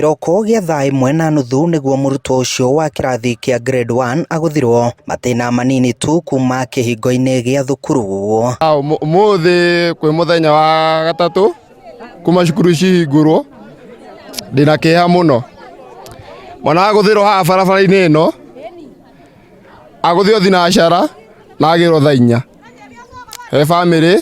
Kĩroko gĩa thaa 1:30 nĩguo mũrutwo ũcio wa kĩrathi kĩa grade 1 agũthirwo matĩna manini tu kuma kĩhingo-inĩ gĩa thukuru. Ũmũthĩ kwĩ mũthenya wa gatatũ kuma cukuru cihingũrwo, ndĩna kĩeha mũno. Mwana agũthĩrwo haha barabara-inĩ ĩno, agũthĩrwo thinacara na agĩrwo thaa 4. He bamĩrĩ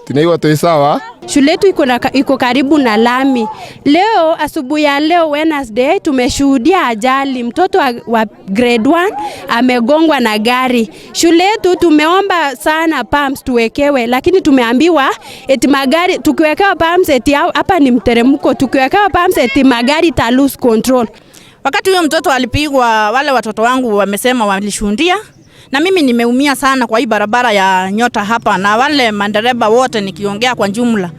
tinaigua twĩ sawa. Shule yetu iko karibu na lami. Leo asubuhi ya leo Wednesday tumeshuhudia ajali, mtoto wa grade 1 amegongwa na gari. Shule yetu tumeomba sana pumps tuwekewe, lakini tumeambiwa eti magari tukiwekewa pumps eti hapa ni mteremko, tukiwekewa pumps eti magari ta lose control. Wakati huyo mtoto alipigwa, wale watoto wangu wamesema walishuhudia, na mimi nimeumia sana kwa hii barabara ya Nyota hapa, na wale madereva wote nikiongea kwa jumla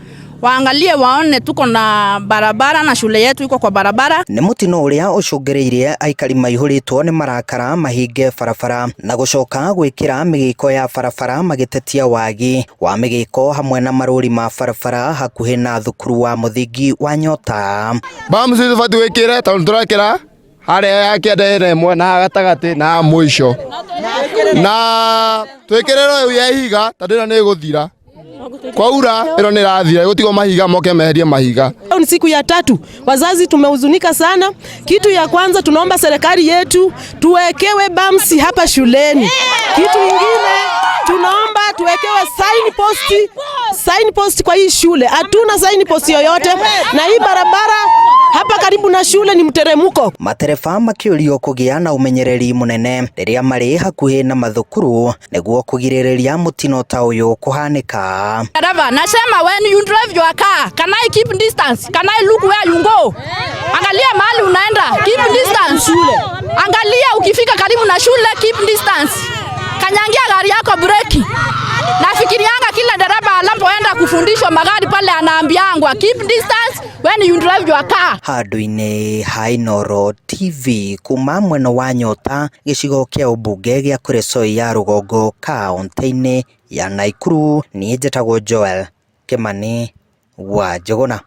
waangalie waone tuko na barabara na shule yetu iko kwa barabara. Nĩ mũtino ũrĩa ũcũngĩrĩirie aikari maihũrĩtwo nĩ marakara mahinge barabara na gũcoka gwĩkĩra mĩgĩko ya barabara magĩtetia wagi wa mĩgĩko hamwe na marũri ma barabara hakuhĩ na thukuru wa mũthingi wa Nyota. Bumps tũbatiĩ gwĩkĩre tondũ tũrekĩra harĩa ya kĩanda ĩna ĩmwe na gatagatĩ na mũico, na twĩkĩrĩrwo ĩu ya ihiga tondũ ĩno nĩ ĩgũthira kwaura, ĩno nĩ ĩrathira, ĩgũtigwo mahiga moke meherie mahiga. Leo ni siku ya tatu, wazazi tumehuzunika sana. Kitu ya kwanza tunaomba serikali yetu tuwekewe bumps hapa shuleni. Kitu ingine tunaomba tuwekewe sign post, sign post kwa hii shule. Hatuna sign post yoyote, na hii barabara hapa karibu na shule ni mteremko. Matereba makĩũrio kũgĩa na ũmenyereri mũnene rĩrĩa marĩ hakuhĩ na mathukuru nĩguo kũgirĩrĩria mũtino ta ũyũ kũhanĩka. Dereva, nasema when you drive your car, can I keep distance? Can I look where you go? Angalia mahali unaenda, keep distance. Angalia ukifika karibu na shule, keep distance. Kanyangia gari yako breki. Nafikirianga kila dereva anapoenda kufundishwa magari pale anaambiangwa keep distance when you drive your car. Handũ-inĩ ha Inooro TV kuma mwena wa Nyota, gĩcigo kĩa ũmbunge gĩa Kuresoi ya rũgongo, kaũntĩ-inĩ ya Nakuru, niĩ njĩtagwo Joel Kimani wa Njũgũna.